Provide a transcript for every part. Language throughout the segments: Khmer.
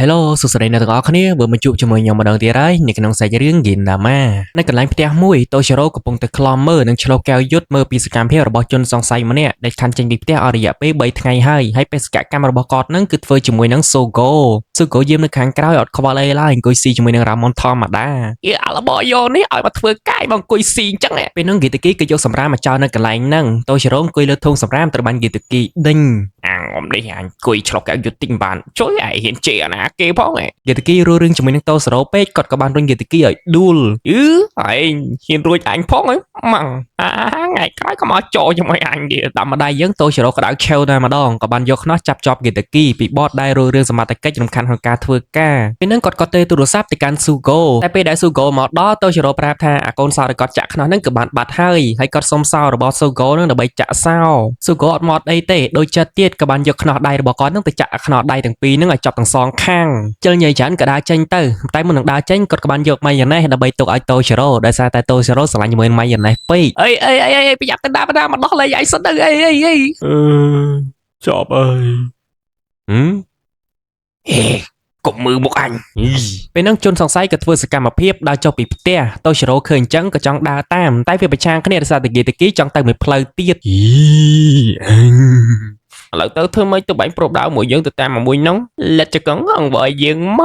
Hello សួស្តីអ្នកទាំងអស់គ្នាវិលមកជួបជាមួយខ្ញុំម្ដងទៀតហើយនៅក្នុងសាច់រឿង Gintama នៅកន្លែងផ្ទះមួយតូឈីរ៉ូកំពុងតែខ្លំមើលនិងឆ្លុះកែវយុទ្ធមើលពីសកម្មភាពរបស់ជនសង្ស័យម្នាក់ដែលខានចេញពីផ្ទះអស់រយៈពេល3ថ្ងៃហើយហើយបេសកកម្មរបស់គាត់នឹងគឺធ្វើជាមួយនឹង Sogo Sogo យាមនៅខាងក្រោយអត់ខ្វល់អីឡើយអង្គុយស៊ីជាមួយនឹង Ramon ធម្មតាអីអាលបយោនេះឲ្យមកធ្វើកាយមកអង្គុយស៊ីអញ្ចឹងពេលហ្នឹង Gitaki គឺយកសម្រាមមកចោលនៅកន្លែងហ្នឹងតូឈីរ៉ូអង្គុយលើធុងសម្រាមត្រូវបាន Gitaki ដេញ អាងអមនេះអញអង្គុយឆ្លុះកែវយុទ្ធតិចបានជួយឯងហ៊ានជេរអាណាគេផងឯងយេតគីរស់រឿងជាមួយនឹងតូសរ៉ូពេកគាត់ក៏បានរុញយេតគីឲ្យដួលអឺឯងហ៊ានរួចអញផងឯងម៉ាំងអាថ្ងៃក្រោយក៏មកចោជាមួយអញទៀតតាមម្ដាយយើងតូសរ៉ូក្តៅឆេវតែម្ដងក៏បានយកខ្នោះចាប់ជាប់យេតគីពីបតដែលរស់រឿងសមត្ថកិច្ចរំខានក្នុងការធ្វើការពេលហ្នឹងគាត់ក៏ទេទូរស័ព្ទទៅកាន់ស៊ូហ្គោតែពេលដែលស៊ូហ្គោមកដល់តូសរ៉ូប្រាប់ថាអាកូនសោដែលគាត់ចាក់ខ្នោះហ្នឹងគឺបានបាត់ហើយហើយគាត់សុំសោរបស់ស៊ូហ្គោហ្នឹងដើម្បីចាក់សោស៊ូហ្គោអត់មកអីទេដូចចិត្តទៀតក៏បានយកខ្នោះដៃរបស់គាត់ហ្នឹងទៅចាក់ខ្នោះដៃទាំងពីរហ្នឹងឲ្យចប់ទាំងសងខាងជិលញ៉ៃច្រើនក៏ដើរចេញទៅតែមុននឹងដើរចេញគាត់ក៏បានយកម៉ៃយ៉ូណេសដើម្បីទុកឲ្យតូឈីរ៉ូដោយសារតែតូឈីរ៉ូស្រឡាញ់ជាមួយម៉ៃយ៉ូណេសពេកអីអីអីអីប្រយ័ត្នទៅណាមកដោះលែងឯងសិនទៅអីអីអី អឺចប់ហើយ ហឹមហេកុំមើលមុខអញពេលហ្នឹងជនសង្ស័យក៏ធ្វើសកម្មភាពដើរចុះពីផ្ទះតូឈីរ៉ូឃើញអញ្ចឹងក៏ចង់ដើរតាមតែវាប្រឆាំងគ្នាដោយសារតែហ្គេតគីចង់ទៅមួយផ្លូវទៀត អីអញ ឥឡូវទៅធ្វើម៉េចទៅបាញ់ប្របដៅមួយយើងទៅតាមមួយហ្នឹងលិតចកងអង្វើយើងម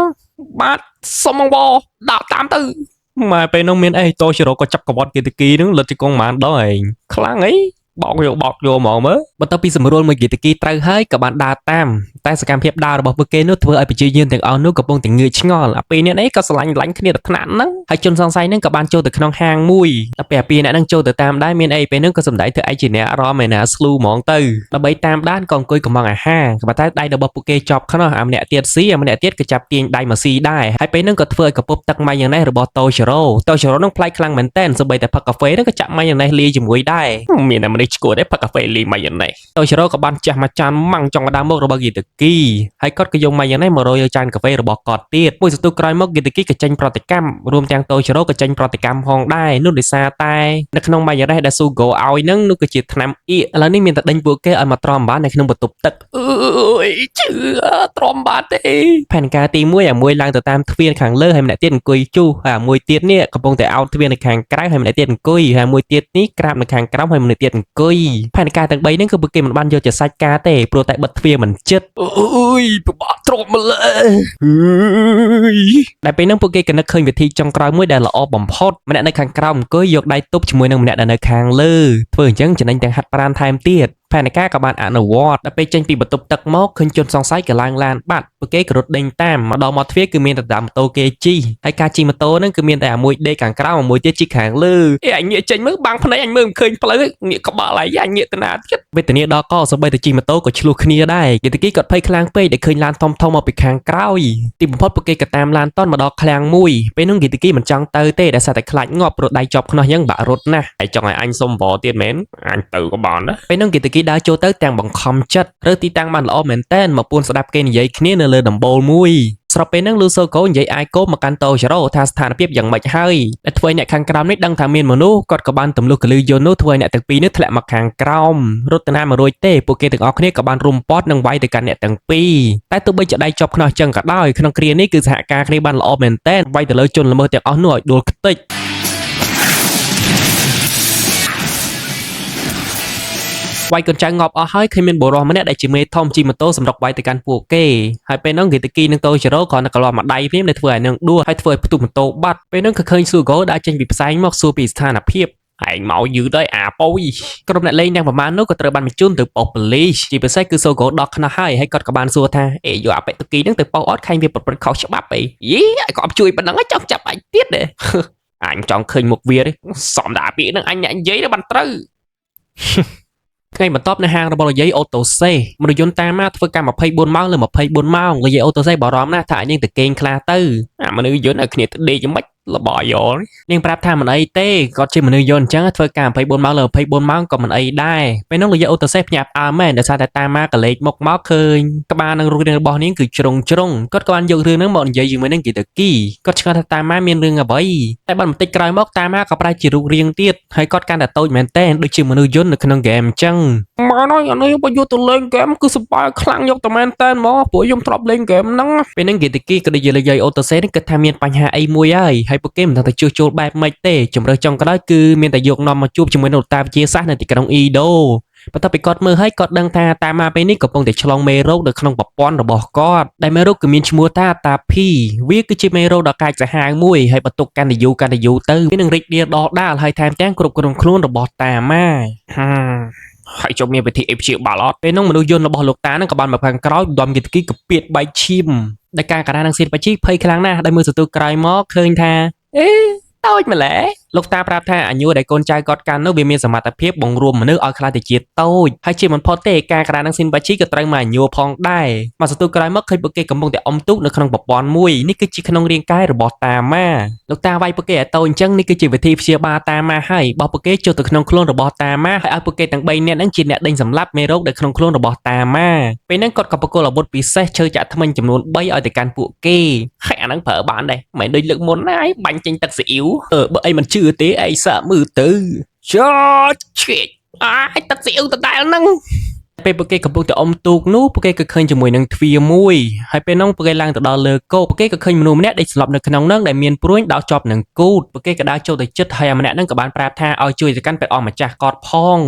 កបាទសុំអង្វរដាក់តាមទៅម៉ែពេលហ្នឹងមានអីតូឈីរ៉ូក៏ចាប់កវត្តហ្គេតគីហ្នឹងលិតចកងហ្មងដល់ឯងខ្លាំងអីបោកយកបោកយកហ្មងមើលបន្ទាប់ពីសម្រួលមួយហ្គេតគីត្រូវហើយក៏បានដើរតាមតែសកម្មភាពដើររបស់ពួកគេនោះធ្វើឲ្យប្រជាជនទាំងអស់នោះកំពុងតែងឿឆ្ងល់អាពេលនេះអីក៏ស្រឡាញ់ឡាញ់គ្នាដល់ថ្នាក់ហ្នឹងហើយជនសង្ស័យហ្នឹងក៏បានចូលទៅក្នុងហាងមួយដល់ពេលអាពីអ្នកហ្នឹងចូលទៅតាមដែរមានអីពេលហ្នឹងក៏សម្ដែងធ្វើឯងជាអ្នកអារម្មណ៍ឯណាស្លូហ្មងទៅដើម្បីតាមដានក៏អង្គុយកំងអាហារក៏ប៉ុន្តែដៃរបស់ពួកគេជាប់ខ្នោះអាម្នាក់ទៀតស៊ីអាម្នាក់ទៀតក៏ចាប់ទាញដៃមកស៊ីដែរហើយពេលហ្នឹងក៏ធ្វើឲ្យកពប់ទឹកម៉ៃយ៉ាងនេះរបស់តូឈីរ៉ូតូឈីរ៉ូហ្នឹងប្លែកខ្លាំងមែនតើសូម្បីតែផឹកកាហ្វេហ្នឹងក៏ចាក់ម៉ៃយ៉ាងនេះលាយជាមួយដែរមានតែមនុស្សឆ្កួតទេផឹកកាហ្វេលាយម៉ៃយ៉ាងនេះតូឈីរ៉ូក៏បានចាស់មួយចានម៉ាំងចង់ដើមមុខរបស់ហ្គីតគីហើយគាត់ក៏យកម៉ៃយ៉ាងនេះមករយលើចានកាហ្វេរបស់គាត់ទៀតមួយសន្ទុះក្រោយមកហ្គីតគីក៏ចេញប្រតិកម្មរួមទាំងតូឈីរ៉ូក៏ចេញប្រតិកម្មផងដែរនោះដោយសារតែនៅក្នុងម៉ៃយ៉ាងនេះដែលស៊ូហ្គោឲ្យហ្នឹងនោះគឺជាថ្នាំអៀកឥឡូវនេះមានតែដេញពួកគេឲ្យមកទ្រាំបាននៅក្នុងបន្ទប់ទឹកអើយជឿទ្រាំបានទេផែនការទី1អាមួយឡើងទៅតាមទ្វារខាងលើហើយម្នាក់ទៀតអង្គុយជុះហើយអាមួយទៀតនេះកំពុងតែអោតទ្វារនៅខាងក្រៅហើយម្នាក់ទៀតអង្គុយហើយមួយទៀតនេះក្រាបនៅខាងក្រោមហើយម្នាក់ទៀតអង្គុយផែនការទាំង3ហ្នឹងគឺពួកគេមិនបានយកជាសាច់ការទេព្រោះតែបិទទ្វារមិនជិតអើយពិបាកទ្រាំម្ល៉េះអើយដែលពេលហ្នឹងពួកគេក៏នឹកឃើញវិធីចុងក្រោយមួយដែលល្អបំផុតម្នាក់នៅខាងក្រោមអង្គុយយកដៃទប់ជាមួយនឹងម្នាក់ដែលនៅខាងលើធ្វើអញ្ចឹងចំណេញទាំងហាត់ប្រាណថែមទៀតផែនការក៏បានអនុវត្តដល់ពេលចេញពីបន្ទប់ទឹកមកឃើញជនសង្ស័យក៏ឡើងឡានបាត់ពួកគេក៏រត់ដេញតាមមកដល់មកទ្វារគឺមានតែតាមម៉ូតូគេជិះហើយការជិះម៉ូតូហ្នឹងគឺមានតែអាមួយដេកខាងក្រោមអាមួយទៀតជិះខាងលើអេអញងាកចេញមើលបាំងភ្នែកអញមើលមិនឃើញផ្លូវងាកក្បាលហើយអញងាកទៅណាទៀតវេទនាដល់កសូម្បីតែជិះម៉ូតូក៏ឆ្លោះគ្នាដែរគេតគីគាត់ភ័យខ្លាំងពេកដែលឃើញឡានធំៗមកពីខាងក្រោយទីបំផុតពួកគេក៏តាមឡានតន់មកដល់ឃ្លាំងមួយពេលនោះគេតគីមិនចង់ទៅទេដោយសារតែខ្លាចងាប់ព្រោះដៃជាប់ខ្នោះយ៉ាងបាក់រត់ណាស់ហើយចង់ឲ្យអញសុំវទៀតមែនអញទៅក៏បានដែរពេលនោះគេតគីដើរចូលទៅទាំងបង្ខំចិត្តរើសទីតាំងបានល្អមែនតើមកពួនស្ដាប់គេនិយាយគ្នានៅលើដំបូលមួយស្របពេលហ្នឹងលូសូកូនិយាយអាយកូមកកាន់តូឆារ៉ូថាស្ថានភាពយ៉ាងម៉េចហើយដែលធ្វើឲ្យអ្នកខាងក្រោមនេះដឹងថាមានមនុស្សគាត់ក៏បានទម្លុះកលឺយន្តនោះធ្វើឲ្យអ្នកទាំងពីរនេះធ្លាក់មកខាងក្រោមរត់ទៅណាមករួចទេពួកគេទាំងអស់គ្នាក៏បានរុំព័ទ្ធនិងវាយទៅកាន់អ្នកទាំងពីរតែទោះបីជាដៃជាប់ខ្នោះចឹងក៏ដោយក្នុងគ្រានេះគឺសហការគ្នាបានល្អមែនទែនវាយទៅលើជនល្មើសទាំងអស់នោះឲ្យដួលខ្ទេចវាយកូនចៅងាប់អស់ហើយឃើញមានបុរសម្នាក់ដែលជាមេធំជិះម៉ូតូសម្រុកវាយទៅកាន់ពួកគេហើយពេលហ្នឹងគេតគីនឹងតូជីរ៉ូគ្រាន់តែក្លាប់មកដៃភ្លាមដែលធ្វើឲ្យនឹងដួលហើយធ្វើឲ្យផ្ទុះម៉ូតូបាត់ពេលហ្នឹងក៏ឃើញស៊ូហ្គោដើរចេញពីផ្សែងមកសួរពីស្ថានភាពឯងមកយឺតហើយអាពុយក្រុមអ្នកលេងទាំងប្រមាណនោះក៏ត្រូវបានបញ្ជូនទៅប៉ុស្តិ៍ប៉ូលីសជាពិសេសគឺសូហ្គោដោះខ្នោះហើយហើយគាត់ក៏បានសួរថាអេយកអាប៉េតុគីហ្នឹងទៅប៉ុស្តិ៍អត់ខែងវាប្រព្រឹត្តខុសច្បាប់អីយីឯងក៏អត់ជួយប៉ុណ្ណឹងចង់ចាប់អញទៀតទេអញចង់ឃើញមុខវាទេសំតាពាក្យហ្នឹងអញអ្នកនិយាយទៅបានត្រូវថ្ងៃបន្ទាប់នៅហាងរបស់លោកយាយអូតូសេមនុស្សយន្តតាមមកធ្វើការ24ម៉ោងលើ24ម៉ោងលោកយាយអូតូសេបារម្ភណាស់ថាអញនឹងទៅគេងខ្លះទៅអាមនុស្សយន្តឲ្យគ្នាទៅដេកយ៉ាងម៉េច លបាយយល់នាងប្រាប់ថាមិនអីទេគាត់ជាមនុស្សយន្តអញ្ចឹងធ្វើការ24ម៉ោងលើ24ម៉ោងក៏មិនអីដែរពេលនោះលោកយាយអូតូសេសភ្ញាក់ផ្អើលមែនដោយសារតែតាម៉ាកលេចមុខមកឃើញក្បាលនឹងរូបរាងរបស់នាងគឺជ្រុងជ្រុងគាត់ក៏បានយករឿងហ្នឹងមកនិយាយជាមួយនឹងគីតូគីគាត់ឆ្ងល់ថាតាម៉ាមានរឿងអ្វីតែបានបន្តិចក្រោយមកតាម៉ាក៏ប្រែជារូបរាងទៀតហើយគាត់កាន់តែតូចមែនទែនដូចជាមនុស្សយន្តនៅក្នុងហ្គេមអញ្ចឹងម៉ែនហើយអានេះបើយកទៅលេងហ្គេមគឺសប្បាយខ្លាំងយកតែមែនតើមកព្រោះខ្ញុំធ្លាប់លេងហ្គេមហ្នឹងពេលហ្នឹងគីតូគីក៏ដូចជាលោកយាយអូតូសេនេះគិតថាមានបញ្ហាអីមួយហើយហើយពួកគេមិនដឹងថាជួសជុលបែបម៉េចទេជម្រើសចុងក្រោយគឺមានតែយកនាំមកជួបជាមួយនឹងលោកតាវិទ្យាសាស្ត្រនៅទីក្រុងអ៊ីដូបន្ទាប់ពីគាត់មើលហើយគាត់ដឹងថាតាម៉ាពេលនេះកំពុងតែឆ្លងមេរោគនៅក្នុងប្រព័ន្ធរបស់គាត់ដែលមេរោគគឺមានឈ្មោះថាតាភីវាគឺជាមេរោគដ៏កាចសាហាវមួយហើយបន្ទុកកាន់តែយូរកាន់តែយូរទៅវានឹងរីករាលដដាលហើយថែមទាំងគ្រប់គ្រងខ្លួនរបស់តាម៉ាហាហើយចុះមានវិធីអីព្យាបាលអត់ពេលនោះមនុស្សយន្តរបស់លោកតានឹងក៏បានមកខាងក្រោយដំគីតគីកពៀតបែកឈាមដែលការការ៉ានឹងសៀនបាជីភ័យខ្លាំងណាស់ដោយមើលសន្ទុះក្រោយមកឃើញថាអេតូចម្ល៉េះលោកតាប្រាប់ថាអាយុដែលកូនចៅគាត់កាន់នោះវាមានសមត្ថភាពបង្រួមមនុស្សឲ្យក្លាយទៅជាតូចហើយជាមិនផុតទេការការ៉ានឹងសៀនបាជីក៏ត្រូវមកអាយុផងដែរមកសន្ទុះក្រោយមកឃើញពួកគេកំពុងតែអុំទូកនៅក្នុងប្រព័ន្ធមួយនេះគឺជាក្នុងរាងកាយរបស់តាម៉ាលោកតាវាយពួកគេឲ្យតូចអញ្ចឹងនេះគឺជាវិធីព្យាបាលតាម៉ាហើយបោះពួកគេចូលទៅក្នុងខ្លួនរបស់តាម៉ាហើយឲ្យពួកគេទាំង3នាក់ហ្នឹងជាអ្នកដេញសម្លាប់មេរោគនៅក្នុងខ្លួនរបស់តាម៉ាពេលហ្នឹងគាត់ក៏បកគលអាវុធពិសេសឈើចាក់ធ្មេញចំនួន3ឲ្យទៅកាន់ពួកគេហើយអាហ្នឹងប្រើបានដែរមិនដូចលើកមុនណាឯងបាញ់ចេញទឹកស៊ីអ៊ីវអឺបើអីមិនជឿទេឯងសាកមើលទៅចោឆ្វេកអាយទឹកស៊ីអ៊ីវដដែលហ្នឹងពេលពួកគេកំពុងតែអុំទូកនោះពួកគេក៏ឃើញជាមួយនឹងទ្វារមួយហើយពេលនោះពួកគេឡើងទៅដល់លើគោកពួកគេក៏ឃើញមនុស្សម្នាក់ដេកស្លាប់នៅក្នុងនោះដែលមានព្រួញដោតជាប់នឹងគូទពួកគេក៏ដើរចូលទៅជិតហើយអាម្នាក់ហ្នឹងក៏បានប្រាប់ថាឲ្យជួយទៅកាន់ព្រះអង្គម្ចាស់គាត់ផង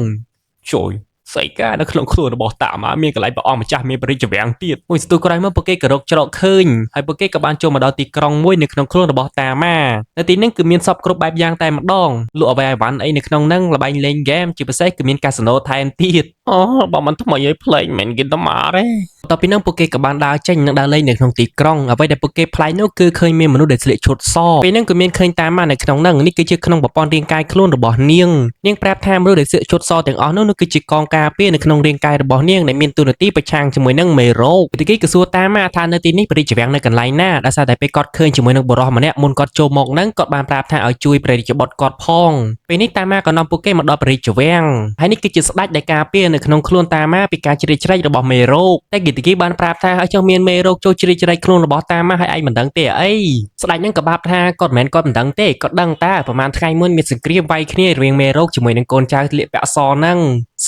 ជួយស្អីកានៅក្នុងខ្លួនរបស់តាម៉ាមានកន្លែងព្រះអង្គម្ចាស់មានបរិជ្ជវាំងទៀតមួយស្ទូក្រោយមកពួកគេក៏រកច្រកឃើញហើយពួកគេក៏បានចូលមកដល់ទីក្រុងមួយនៅក្នុងខ្លួនរបស់តាម៉ានៅទីនេះគឺមានសពគ្រប់បែបយ៉ាងតែម្ដងលក់អ្វីអីវ៉ាន់អីនៅក្នុងហ្នឹងល្បែងលេងហ្គេមជាពិសេសគឺមានកាស៊ីណូថែមទៀតអូបើមិនថ្មីឲ្យផ្លេងមិនគេទៅមកទេបន្ទាប់ពីហ្នឹងពួកគេក៏បានដើរចេញនិងដើរលេងនៅក្នុងទីក្រុងអ្វីដែលពួកគេប្លែកនោះគឺឃើញមានមនុស្សដែលស្លៀកឈុតសពេលហ្នឹងគឺមានឃើញតាម៉ានៅក្នុងហ្នឹងនេះគឺជាក្នុងប្រព័ន្ធរាងកាយខ្លួនរបស់នាងនាងប្រាប់ថាមនុស្សដែលស្លៀកឈុតសទាំងអស់នោះនោះគឺជាកងការពារនៅក្នុងរាងកាយរបស់នាងដែលមានតួនាទីប្រឆាំងជាមួយនឹងមេរោគទីគេក៏សួរតាម៉ាថានៅទីនេះព្រះរាជវាំងនៅកន្លែងណាដោយសារតែពេលគាត់ឃើញជាមួយនឹងបុរសម្នាក់មុនគាត់ចូលមកហ្នឹងគាត់បានប្រាប់ថាឲ្យជួយព្រះរាជបុត្រគាត់ផងពេលនេះតាម៉ាក៏នាំពួកគេមកដល់ព្រះរាជវាំងហើយនេះគឺជាស្ដេចដែលការពារនៅក្នុងខ្លួនតាម៉ាពីការជ្រៀតជ្រែករបស់មេរោគតែគីតគីបានប្រាប់ថាឲ្យចុះមានមេរោគចូលជ្រៀតជ្រែកខ្លួនរបស់តាម៉ាហើយឯងមិនដឹងទេអីស្ដេចហ្នឹងក៏បាបថាគាត់មិនមែនគាត់មិនដឹងទេគាត់ដឹងតាប្រហែលថ្ងៃមុនមានសង្គ្រាមវាយគ្នារវាងមេរោគជាមួយនឹងកូនចៅធ្លាក់ពាក់សហ្នឹង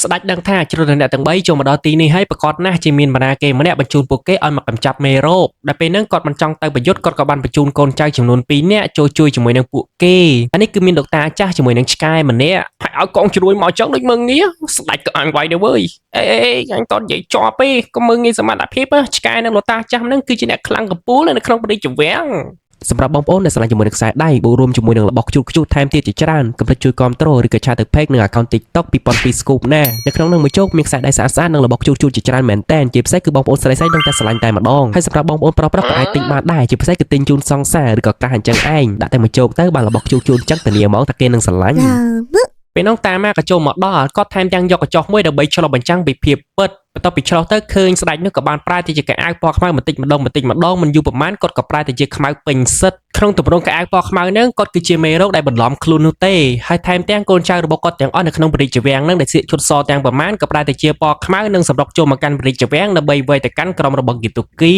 ស្ដេចដឹងថាជ្រុលអ្នកទាំង3ចូលមកដល់ទីនេះហើយប្រកាសណាស់ជាមានបណ្ណាគេម្នាក់បញ្ជូនពួកគេឲ្យមកកម្ចាត់មេរោគដល់ពេលហ្នឹងគាត់មិនចង់ទៅប្រយុទ្ធគាត់ក៏បានបញ្ជូនកូនចៅចំនួន2នាក់ចូលជួយជាមួយនឹងពួកគេអានេះគឺមានលោកតាចាស់ជាមួយនឹងឆ្កែម្នាក់ហើយឲ្យកងជ្រួយមកចឹងដូចមើងងាស្ដេចក៏អញវាយដែរវើយអេអេអញតនិយាយជាប់ទេក៏មើងងាយសមត្ថភាពឆ្កែនិងលោកតាចាស់ហ្នឹងគឺជាអ្នកខ្លាំងកំពូលនៅក្នុងព្រះរាជវាំងសម្រាប់បងប្អូនដែលស្រឡាញ់ជាមួយនឹងខ្សែដៃបូករួមជាមួយនឹងរបស់ខ្ជូតខ្ជូតថែមទៀតជាច្រើនកុំភ្លេចជួយគាំទ្រឬក៏chat ទៅ page និង account TikTok 2002 Scoop ណានៅក្នុងនោះមួយជោគមានខ្សែដៃស្អាតៗនិងរបស់ខ្ជូតខ្ជូតជាច្រើនមែនតើជាពិសេសគឺបងប្អូនស្រីៗនឹងតែស្រឡាញ់តែម្ដងហើយសម្រាប់បងប្អូនប្រុសៗក៏អាចទិញបានដែរជាពិសេសគឺទិញជូនសង្សារឬក៏កាសអញ្ចឹងឯងដាក់តែមួយជោគទៅបានរបស់ខ្ជូតខ្ជូតអញ្ចឹងធានាហ្មងថាគេនឹងស្រឡាញ់ ពេលនោះតាម៉ាក៏ចូលមកដល់គាត់ថែមទាំងយកកញ្ចុះមួយដើម្បីឆ្លុះបញ្ចាំងពីភាពពិតបន្ទាប់ពីឆ្លុះទៅឃើញស្ដេចនោះក៏បានប្រែទៅជាកៅអៅពណ៌ខ្មៅបន្តិចម្ដងបន្តិចម្ដងមិនយូរប្រហែលគាត់ក៏ប្រែទៅជាខ្មៅពេញសិតក្នុងទម្រង់កៅអៅពណ៌ខ្មៅហ្នឹងគាត់គឺជាមេរោគដែលបន្លំខ្លួននោះទេហើយថែមទាំងកូនចៅរបស់គាត់ទាំងអស់នៅក្នុងព្រះរាជវាំងហ្នឹងដែលស្លៀកឈុតសទាំងប្រមាណក៏ប្រែទៅជាពណ៌ខ្មៅនិងសម្រុកចូលមកកាន់ព្រះរាជវាំងដើម្បីវេទៅកាន់ក្រុមរបស់គីតុគី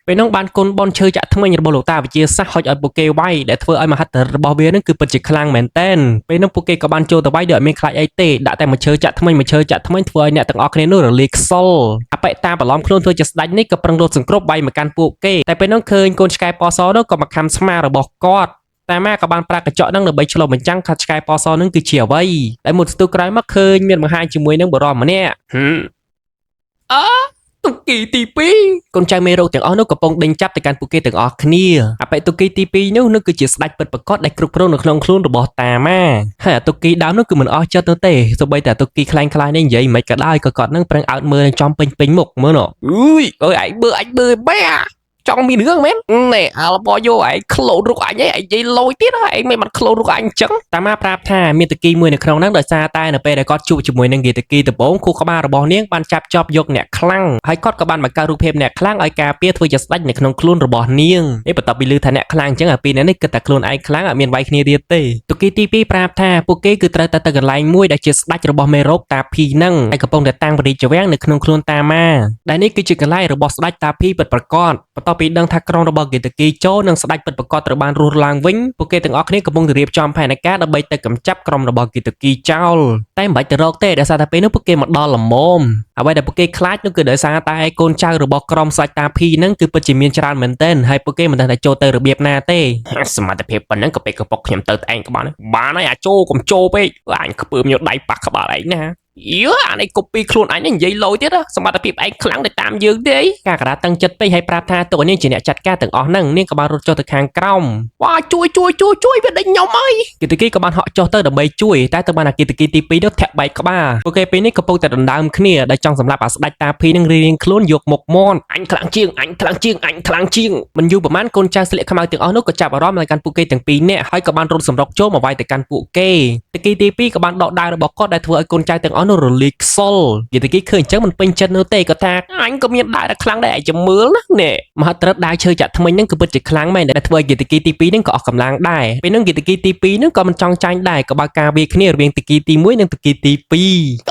ពេលនោះបានគុណបនឈើចាក់ធ្មេញរបស់លោកតាវិជាសាស្ត្រហុចឲ្យពួកគេវាយដែលធ្វើឲ្យមហិទ្ធិឫទ្ធិរបស់វានឹងគឺពិតជាខ្លាំងមែនទែនពេលនោះពួកគេក៏បានចូលទៅវាយដោយអត់មានខ្លាចអីទេដាក់តែមួយឈើចាក់ធ្មេញមួយឈើចាក់ធ្មេញធ្វើឲ្យអ្នកទាំងអស់គ្នានោះរលាយខ្សលអបិតាបន្លំខ្លួនធ្វើជាស្ដេចនេះក៏ប្រឹងលោតសង្គ្រប់វាយមកកាន់ពួកគេតែពេលនោះឃើញកូនឆ្កែពណ៌សនោះក៏មកខំស្មារបស់គាត់តែម៉ាក៏បានប្រើកញ្ចក់នឹងដើម្បីឆ្លុះបញ្ចាំងថាឆ្កែពណ៌សនឹងគឺជាអ្វីដែលមួយស្ទុះក្រោយមកឃើញមានបង្ហាញជាមួយនឹងបុរសម្នាក់ហឹមអើទុគីទី2កូនចៅមេរោគទាំងអស់នោះកំពុងដេញចាប់ទៅកាន់ពួកគេទាំងអស់គ្នាអបិទុគីទី2នោះនោះគឺជាស្ដេចពិតប្រាកដដែលគ្រប់គ្រងនៅក្នុងខ្លួនរបស់តាម៉ាហើយអតុគីដើមនោះគឺមិនអស់ចិត្តនោះទេសូម្បីតែអតុគីខ្លាំងខ្លាយនេះនិយាយមិនក៏ដោយក៏គាត់នឹងប្រឹងអោតមើលនឹងចំពេញពេញមុខមើលនោះអើយអើយឯងមើលអញមើលបែច ចង់មានរឿងមែនណែអាលបយោឯង clone រូបអញឯងឯងនិយាយលយទៀតឯងមិនបាន clone រូបអញអញ្ចឹងតាម៉ាប្រាប់ថាមានតគីមួយនៅក្នុងហ្នឹងដោយសារតែនៅពេលដែលគាត់ជួបជាមួយនឹងហ្គេតគីដំបូងខួរក្បាលរបស់នាងបានចាប់ជាប់យកអ្នកខ្លាំងហើយគាត់ក៏បានបង្កើតរូបភាពអ្នកខ្លាំងឲ្យការពារធ្វើជាស្ដេចនៅក្នុងខ្លួនរបស់នាងនេះបន្ទាប់ពីឮថាអ្នកខ្លាំងអញ្ចឹងអាពីរនេះគិតតែខ្លួនឯងខ្លាំងអត់មានវាយគ្នាទៀតទេតុគីទី2ប្រាប់ថាពួកគេគឺត្រូវតែទៅកន្លែងមួយដែលជាស្ដេចរបស់មេរោគតាភីហ្នឹងហើយកំពុងតែតាំងបរិជ្ជវាំងនៅក្នុងខ្លួនតាម៉ាដែលនេះគឺជាកន្លែងរបស់ស្ដេចតាភីពិតប្រាកដបន្ទាប់ពីដឹងថាក្រុមរបស់ហ្គេតគីចូលនិងស្ដេចពិតប្រាកដត្រូវបានរស់ឡើងវិញពួកគេទាំងអស់គ្នាកំពុងតែរៀបចំផែនការដើម្បីទៅកម្ចាត់ក្រុមរបស់ហ្គេតគីចោលតែមិនបាច់ទៅរកទេដោយសារតែពេលនោះពួកគេមកដល់ល្មមអ្វីដែលពួកគេខ្លាចនោះគឺដោយសារតែកូនចៅរបស់ក្រុមស្ដេចតាភីហ្នឹងគឺពិតជាមានច្រើនមែនទែនហើយពួកគេមិនដឹងថាចូលទៅរបៀបណាទេសមត្ថភាពប៉ុណ្ណឹងក៏ពេលកប៉ុកខ្ញុំទៅតែឯងក៏បានបានហើយអាចោកុំចូលពេកអញខ្ពើមយកដៃប៉ះក្បាលឯងណាយើអានេះ copy ខ្លួនអញនិយាយលយទៀតសមត្ថភាពឯងខ្លាំងទៅតាមយើងទេការកដាតឹងចិត្តពេកហើយប្រាប់ថាតួនាងជាអ្នកចាត់ការទាំងអស់ហ្នឹងនាងក៏បានរត់ចុះទៅខាងក្រោមវ៉ាជួយជួយជួយជួយវាដេញខ្ញុំហើយគិតគីក៏បានហក់ចុះទៅដើម្បីជួយតែទៅបានអាគិតគីទី2នោះធាក់បែកក្បាលពួកគេពេលនេះកំពុងតែដណ្ដើមគ្នាដែលចង់សម្លាប់អាស្ដេចតាភីនឹងរៀងខ្លួនយកមុខមាត់អញខ្លាំងជាងអញខ្លាំងជាងអញខ្លាំងជាងមិនយូរប្រហែលកូនចៅស្លៀកខ្មៅទាំងអស់នោះក៏ចាប់អារម្មណ៍ទៅកាន់ពួកគេទាំងពីរនាក់ហើយក៏បានរត់សម្រុកចូលមកវាយទៅកាន់ពួកគេតគីទី2ក៏បានដកដាវរបស់គាត់ដែលធ្វើឲ្យកូនចៅទាំងអស់នោះរលាយខ្សុលយីតគីឃើញអញ្ចឹងមិនពេញចិត្តនោះទេគាត់ថាអញក៏មានដាវដែលខ្លាំងដែរឯងចាំមើលណានេះមហិទ្ធិដាវឈើចាក់ថ្មិញហ្នឹងគឺពិតជាខ្លាំងមែនដែលធ្វើឲ្យគីតគីទី2ហ្នឹងក៏អស់កម្លាំងដែរពេលហ្នឹងគីតគីទី2ហ្នឹងក៏មិនចង់ចាញ់ដែរក៏បើកការវាយគ្នារវាងតគីទី1និងតគីទី2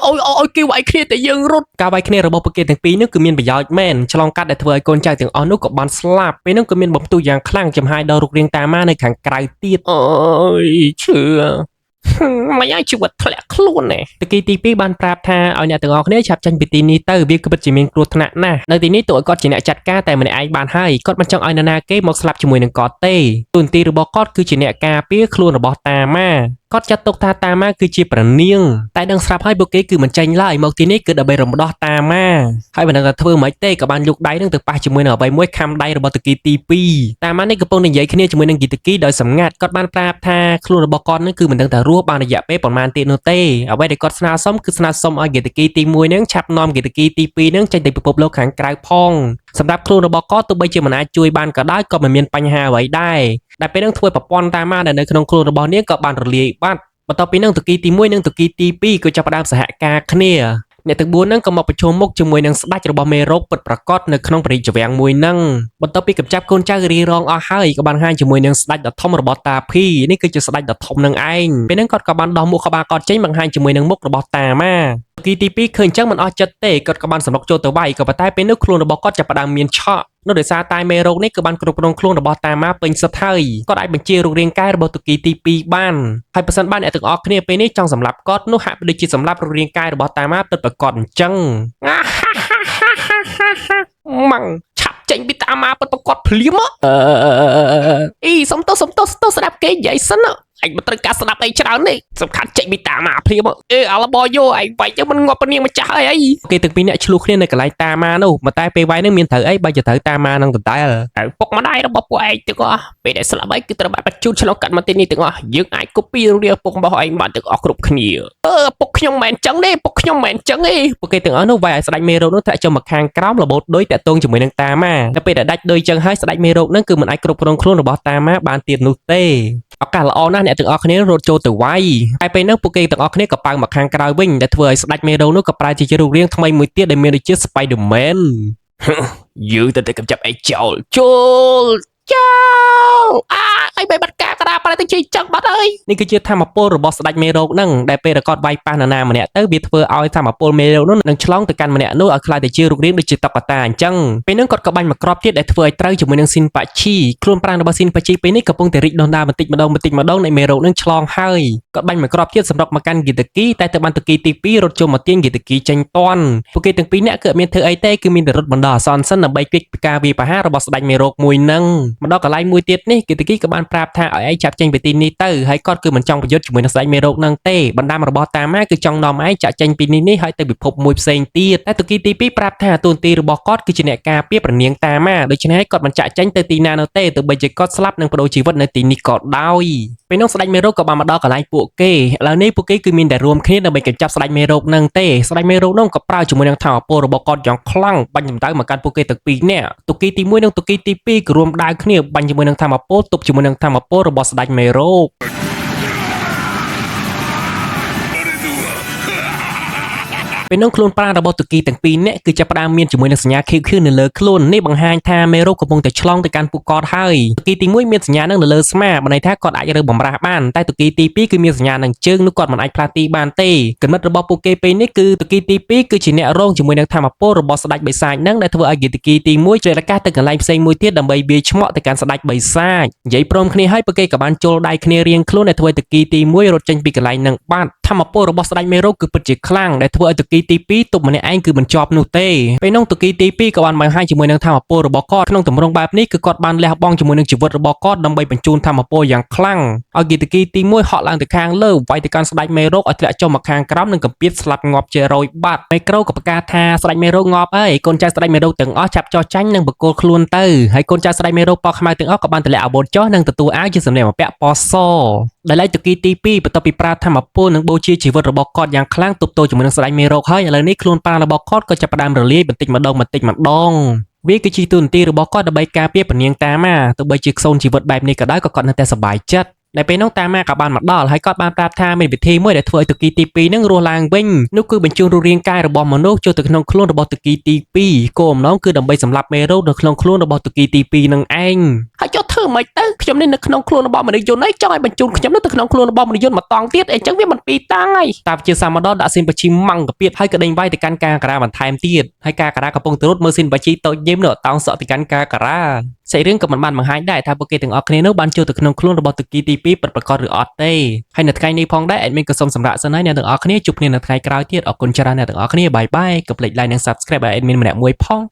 អូយអូយគេវាយគ្នាតែយើងរត់ការវាយគ្នារបស់ពួកគេទាំងពីរនោះគឺមានប្រយោជន៍មែនឆ្លងកាត់ដែលធ្វើឲ្យកូនចៅទាំងអស់នោះក៏បានស្លាប់ពេលហ្នឹងក៏មានបំផ្ទុះយ៉ាងខ្លាំងចំហាយដល់រូបរាងតាម៉ានៅខាងក្រៅទៀតអូយឈឺមិនឲ្យជីវិតធ្លាក់ខ្លួនណែតគីទី2បានប្រាប់ថាឲ្យអ្នកទាំងអស់គ្នាឆាប់ចេញពីទីនេះទៅវាគឺពិតជាមានគ្រោះថ្នាក់ណាស់នៅទីនេះទោះឲ្យគាត់ជាអ្នកចាត់ការតែម្នាក់ឯងបានហើយគាត់មិនចង់ឲ្យនរណាគេមកស្លាប់ជាមួយនឹងគាត់ទេតួនាទីរបស់គាត់គឺជាអ្នកការពារខ្លួនរបស់តាម៉ាគាត់ចាត់ទុកថាតាម៉ាគឺជាព្រះនាងតែដឹងស្រាប់ហើយពួកគេគឺមិនចេញឡើយមកទីនេះគឺដើម្បីរំដោះតាម៉ាហើយមិនដឹងថាធ្វើមិនទេក៏បានយកដៃនឹងទៅប៉ះជាមួយនឹងអ្វីមួយខំដៃរបស់តគីទី2តាម៉ានេះកំពុងនិយាយគ្នាជាមួយនឹងគីតគីដោយសម្ងាត់គាត់បានប្រាប់ថាខ្លួនរបស់គាត់នឹងគឺមិនដឹងថារស់បានរយៈពេលប៉ុន្មានទៀតនោះទេអ្វីដែលគាត់ស្នើសុំគឺស្នើសុំឲ្យគីតគីទី1នឹងឆាប់នាំគីតគីទី2នឹងចេញទៅពិភពលោកខាងក្រៅផងសម្រាប់ខ្លួនរបស់គាត់ទោះបីជាមិនអាចជួយបានក៏ដោយក៏មិនមានបញ្ហាអ្វីដែរដែលពេលនឹងធ្វើប្រព័ន្ធតាម៉ាដែលនៅក្នុងខ្លួនរបស់នាងក៏បានរលាយបាត់បន្ទាប់ពីនឹងតគីទី1និងតគីទី2ក៏ចាប់ផ្ដើមសហការគ្នាអ្នកទាំង4ហ្នឹងក៏មកប្រជុំមុខជាមួយនឹងស្ដេចរបស់មេរោគពិតប្រាកដនៅក្នុងព្រះរាជវាំងមួយហ្នឹងបន្ទាប់ពីកម្ចាត់កូនចៅរីរងអស់ហើយក៏បានហាញជាមួយនឹងស្ដេចដ៏ធំរបស់តាភីនេះគឺជាស្ដេចដ៏ធំនឹងឯងពេលហ្នឹងគាត់ក៏បានដោះមុខក្បាលគាត់ចេញបង្ហាញជាមួយនឹងមុខរបស់តាម៉ាគីទី2ឃើញអញ្ចឹងមិនអស់ចិត្តទេគាត់ក៏បានសម្រុកចូលទៅវាយក៏ប៉ុន្តែពេលនោះខ្លួនរបស់គាត់ចាប់ផ្ដើមមានឆក់នោះដោយសារតែមេរោគនេះគឺបានគ្រប់គ្រងខ្លួនរបស់តាម៉ាពេញសិទ្ធហើយគាត់អាចបញ្ជារូបរាងកាយរបស់តុគីទី2បានហើយប្រសិនបើអ្នកទាំងអស់គ្នាពេលនេះចង់សម្លាប់គាត់នោះហាក់ដូចជាសម្លាប់រូបរាងកាយរបស់តាម៉ាពិតប្រាកដអញ្ចឹងម៉ាំងឆាប់ចេញពីតាម៉ាពិតប្រាកដភ្លាមអឺអីសុំទោសសុំទោសទោសស្ដាប់គេនិយាយសិនអញមិនត្រូវការស្ដាប់អីច្រើនទេសំខាន់ចេញពីតាម៉ាភ្លាមអេអាឡបយោឯងវាយទៅមិនងាប់ពនាងម្ចាស់អីអីគេទាំងពីរអ្នកឆ្លោះគ្នានៅកន្លែងតាម៉ានោះប៉ុន្តែពេលវាយនឹងមានត្រូវអីបើជាត្រូវតាម៉ានឹងដដែលឪពុកម្ដាយរបស់ពួកឯងទាំងអស់ពេលដែលស្លាប់អីគឺត្រូវបានបញ្ជូនឆ្លងកាត់មកទីនេះទាំងអស់យើងអាច copy រូបរាងឪពុករបស់ឯងបានទាំងអស់គ្រប់គ្នាអឺឪពុកខ្ញុំមិនមែនចឹងទេឪពុកខ្ញុំមិនមែនចឹងទេពួកគេទាំងអស់នោះវាយឲ្យស្ដេចមេរោគនោះធ្លាក់ចុះមកខាងក្រោមរបូតដូចតាក់ទងជាមួយនឹងតាម៉ាតែពេលដែលដាច់ដូចចឹងហើយស្ដេចមេរោគនឹងគឺមិនអាចគ្រប់គ្រងខ្លួនរបស់តាម៉ាបានទៀតនោះទេឱកាសល្អណាស់អ្នកទាំងអស់គ្នារត់ចូលទៅវាយហើយពេលហ្នឹងពួកគេទាំងអស់គ្នាក៏ប៉ៅមកខាងក្រៅវិញដែលធ្វើឲ្យស្ដេចមេរោគនោះក៏ប្រែជារូបរាងថ្មីមួយទៀតដែលមានដូចជា Spider-Man យើងទៅតែកម្ចាត់អីចោលចូលចោលអាអីបែបបាត់ការក្តារប្រែទៅជាចឹងបាត់ហើយនេះគឺជាធម្មពលរបស់ស្ដេចមេរោគហ្នឹងដែលពេលរកត់វាយប៉ះនរណាម្នាក់ទៅវាធ្វើឲ្យធម្មពលមេរោគនោះនឹងឆ្លងទៅកាន់ម្នាក់នោះឲ្យក្លាយទៅជារូបរាងដូចជាតុក្កតាអញ្ចឹងពេលហ្នឹងគាត់ក៏បាញ់មកគ្រាប់ទៀតដែលធ្វើឲ្យត្រូវជាមួយនឹងស៊ីនប៉ាឈីខ្លួនប្រាណរបស់ស៊ីនប៉ាឈីពេលនេះកំពុងតែរីកដុះដាលបន្តិចម្ដងបន្តិចម្ដងនៃមេរោគនឹងឆ្លងហើយគាត់បាញ់មកគ្រាប់ទៀតសម្រុកមកកាន់ហ្គីតាគីតែទៅបានតគីទី2រត់ចូលមកទាញហ្គីតាគីចេញតាន់ពួកគេទាំងពីរនាក់គឺអត់មានធ្វើអីទេគឺមានតែរត់បណ្ដោះអាសន្នសិនដើម្បីគេចពីការវាយប្រហាររបស់ស្ដេចមេរោគមួយហ្នឹងមកដល់កន្លែងមួយទៀតនេះ គេតគីក៏បានប្រាប់ថាឲ្យឯងចាប់ចេញពីទីនេះទៅហើយគាត់គឺមិនចង់ប្រយុទ្ធជាមួយនឹងស្ដេចមេរោគនឹងទេបណ្ដាំរបស់តាម៉ាគឺចង់នាំឯងចាក់ចេញពីនេះនេះហើយទៅពិភពមួយផ្សេងទៀតតែតុគីទី2ប្រាប់ថាតួនាទីរបស់គាត់គឺជាអ្នកការពារព្រះនាងតាម៉ាដូច្នេះគាត់មិនចាក់ចេញទៅទីណានោះទេទោះបីជាគាត់ស្លាប់និងប្ដូរជីវិតនៅទីនេះក៏ដោយពេលនោះស្ដេចមេរោគក៏បានមកដល់កន្លែងពួកគេឥឡូវនេះពួកគេគឺមានតែរួមគ្នាដើម្បីកម្ចាត់ស្ដេចមេរោគនឹងទេស្ដេចមេរោគនោះក៏ប្រើជាមួយនឹងថាមពលរបស់គាត់យ៉ាងខ្លាំងបាញ់សម្ដៅមកកាន់ពួកគេទាំងពីរនាក់តុគីទី1និងតុគីទី2ក៏រួមដាវគ្នាបាញ់ជាមួយនឹងថាមពលទប់ជាមួយនឹងថាមពលរបស់ស្ដេចមេរោគ ពេលនោះខ្លួនប្រាណរបស់តុគីទាំងពីរនាក់គឺចាប់ផ្ដើមមានជាមួយនឹងសញ្ញា QQ នៅលើខ្លួននេះបង្ហាញថាមេរោគកំពុងតែឆ្លងទៅកាន់ពួកគាត់ហើយតុគីទី1មានសញ្ញានឹងនៅលើស្មាបានន័យថាគាត់អាចរើបំរាស់បានតែតុគីទី2គឺមានសញ្ញានឹងជើងនោះគាត់មិនអាចផ្លាស់ទីបានទេគំនិតរបស់ពួកគេពេលនេះគឺតុគីទី2គឺជាអ្នករងជាមួយនឹងធម្មពលរបស់ស្ដេចបិសាចនឹងដែលធ្វើឲ្យតុគីទី1ជ្រែកកាសទៅកន្លែងផ្សេងមួយទៀតដើម្បីវាយឆ្មក់ទៅកាន់ស្ដេចបិសាចនិយាយព្រមគ្នាហើយពួកគេក៏បានចូលដៃគ្នារៀងខ្លួនដែលធ្វើឲ្យតុគីទី1រត់ចេញពីកន្លែងនឹងបាត់ធម្មពលរបស់ស្ដេចមេរោគគឺពិតជាខ្លាំងដែលធ្វើឲ្យតុគីទី2ទប់ម្នាក់ឯងគឺមិនជាប់នោះទេពេលនោះតុគីទី2ក៏បានបង្ហាញជាមួយនឹងធម្មពលរបស់គាត់ក្នុងទម្រង់បែបនេះគឺគាត់បានលះបង់ជាមួយនឹងជីវិតរបស់គាត់ដើម្បីបញ្ជូនធម្មពលយ៉ាងខ្លាំងឲ្យគីតុគីទី1ហក់ឡើងទៅខាងលើវាយទៅកាន់ស្ដេចមេរោគឲ្យធ្លាក់ចុះមកខាងក្រោមនិងកំពៀតស្លាប់ងាប់ជារយបាត់មេក្រូក៏ប្រកាសថាស្ដេចមេរោគងាប់ហើយកូនចៅស្ដេចមេរោគទាំងអស់ចាប់ចោះចាញ់និងបកគលខ្លួនទៅហើយកូនចៅស្ដេចមេរោគពណ៌ខ្មៅទាំងអស់ក៏បានទម្លាក់អាវុធចុះនិងទទួលអាវជាសម្លៀកបំពាក់ពណ៌សដោយឡែកតុគីទី2បន្ទាប់ពីប្រើធម្មពលនិងបូជាជីវិតរបស់គាត់យ៉ាងខ្លាំងទប់ទល់ជាមួយនឹងស្ដេចមេរោគហើយឥឡូវនេះខ្លួនប្រាណរបស់គាត់ក៏ចាប់ផ្ដើមរលាយបន្តិចម្ដងបន្តិចម្ដងវាគឺជាទូនទីរបស់គាត់ដើម្បីការពារពនាងតាម៉ាទោះបីជាខ្សូនជីវិតបែបនេះក៏ដោយក៏គាត់នៅតែសប្បាយចិត្តដែលពេលនោះតាម៉ាក៏បានមកដល់ហើយគាត់បានប្រាប់ថាមានវិធីមួយដែលធ្វើឲ្យតុគីទី2នឹងរស់ឡើងវិញនោះគឺបញ្ជូនរូបរាងកាយរបស់មនុស្សចូលទៅក្នុងខ្លួនរបស់តុគីទី2គោលបំណងគឺដើម្បីសម្លាប់មេរោគនៅក្នុងខ្លួនរបស់តុគីទី2នឹងឯងហើយចុះធ្វើម៉េចទៅខ្ញុំនេះនៅក្នុងខ្លួនរបស់មនុស្សយន្តឯងចង់ឲ្យបញ្ជូនខ្ញុំនោះទៅក្នុងខ្លួនរបស់មនុស្សយន្តមកតង់ទៀតអីចឹងវាមិនពីរតាំងហើយតាវិជាសាមកដល់ដាក់ស៊ីនបជីម៉ាំងកាពៀតហើយក៏ដេញវាយទៅកាន់ការការ៉ាបន្ថែមទៀតហើយការការ៉ាកំពុងទៅរត់មើលស៊ីនបជីតូចញឹមនៅតោងសក់ទៅកាន់ការការ៉ាសាច់រឿងក៏មិនបានបង្ហាញដែរថាពួកគេទាំងអស់គ្នានោះបានចូលទៅក្នុងខ្លួនរបស់តុគីទី2ពិតប្រាកដឬអត់ទេហើយនៅថ្ងៃនេះផងដែរ admin ក៏សូមសម្រាកសិនហើយអ្នកទាំងអស់គ្នាជួបគ្នានៅថ្ងៃក្រោយទៀតអរគុណច្រើនអ្នកទាំងអស់គ្នាbye bye កុំភ្លេច like និង subscribe ឲ្យ admin ម្នាក់មួយផង។